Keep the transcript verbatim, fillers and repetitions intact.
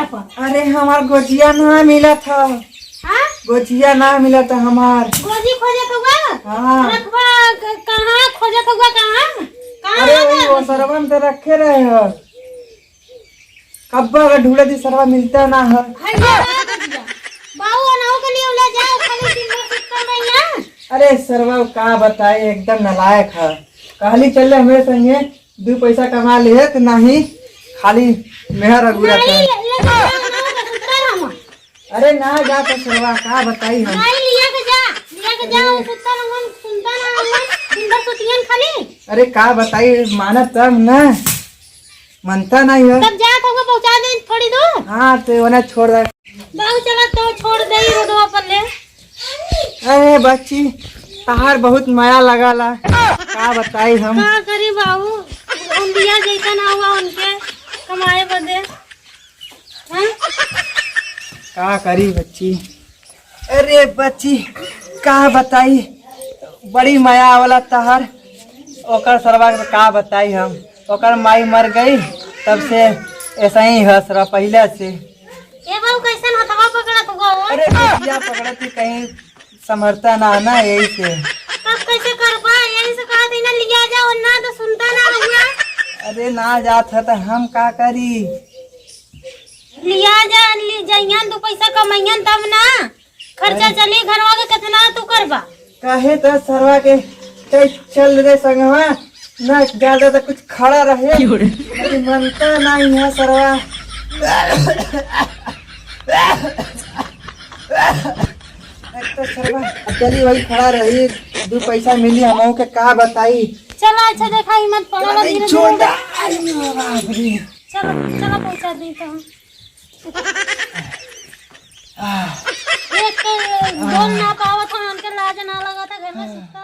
अरे, हमार गोजिया ना मिलत ह। हाँ? गोजिया ना मिलत ह हमार। गोजी खोजत हुआ? हाँ। रखवा, क-, कहाँ खोजत हुआ, कहाँ? कहाँ अरे, है वही वो गोजी? सरवन से रखे रहे हो। कब्बा का ढूंढे थी, सरवा मिलता ना है। है ये रहा गोजिया। बाऊ, अनाऊ के लिए ले जाओ, खाली दिन भर सुतल रही है। अरे, सरवा का बताए, एकदम नालायक है। कहली चल ले हमरे संगे, दू पैसा कमा ले, तो नाही, खाली मेहर अगुरा नहीं, था। ले, ले, ले, ले, ले, सुतल हम। अरे ना जा तो सरवा, का बताई हम। नहीं, लिया के जा, लिया के जा, अरे। वो सुतल हम, सुनता ना हम, दिन भर सुतियन खाली। अरे का बताई, मानत तब ना, मनता नहीं हो। तब जा तो पहुँचा दे थोड़ी दूर। हाँ, तो उन्हें छोड़ दे। बाबू चला तो छोड़ दे ही रोडवा पर ले। अरे बच्ची, तहार बहुत माया लगाला, का बताई हम। का करी बाबू, हम बिया जैसा ना हुआ उनके कमाए बदे। हाँ? का करी बच्ची? अरे बच्ची, का बताई, बड़ी माया वाला तहार, ओकर सरवा के का बताई हम। ओकर माई मर गई, तब से ऐसा ही है सरवा पहले से। ए बाबू, कैसन हथवा पकड़त हुआ हो? अरे, गोजिया पकड़त ही, कहीं संभरता ना, ना, यही से। तब कैसे करबा? यही से कहा थी ना, लिया जाओ ना, तो सुनता ना रहुआ। अरे, ना जात है तो हम का करी? लिया जा, ली जाइयन, दो पैसा कमाइयन तब ना। खर्चा अरे। चली, घरवा के कितना तू करबा? काहे त सरवा के चल, चल रे संगवा, ना ज्यादा तो कुछ खड़ा रहे। क्यों रे? लेकिन मनता नहीं है सरवा। एक तो सरवा चली वही खड़ा रही, दो पैसा मिली हमहू के का बताई। चला, अच्छा देखा, हिम्मत पड़ा, अरे धीरे धीरे। छोड़ दे। अरे बाप रे। चलो, चलो, पहुँचा दी तो हम। आह। एक तो बोल ना पावत हम, हमके लाज ना लगा था घर में सुतल।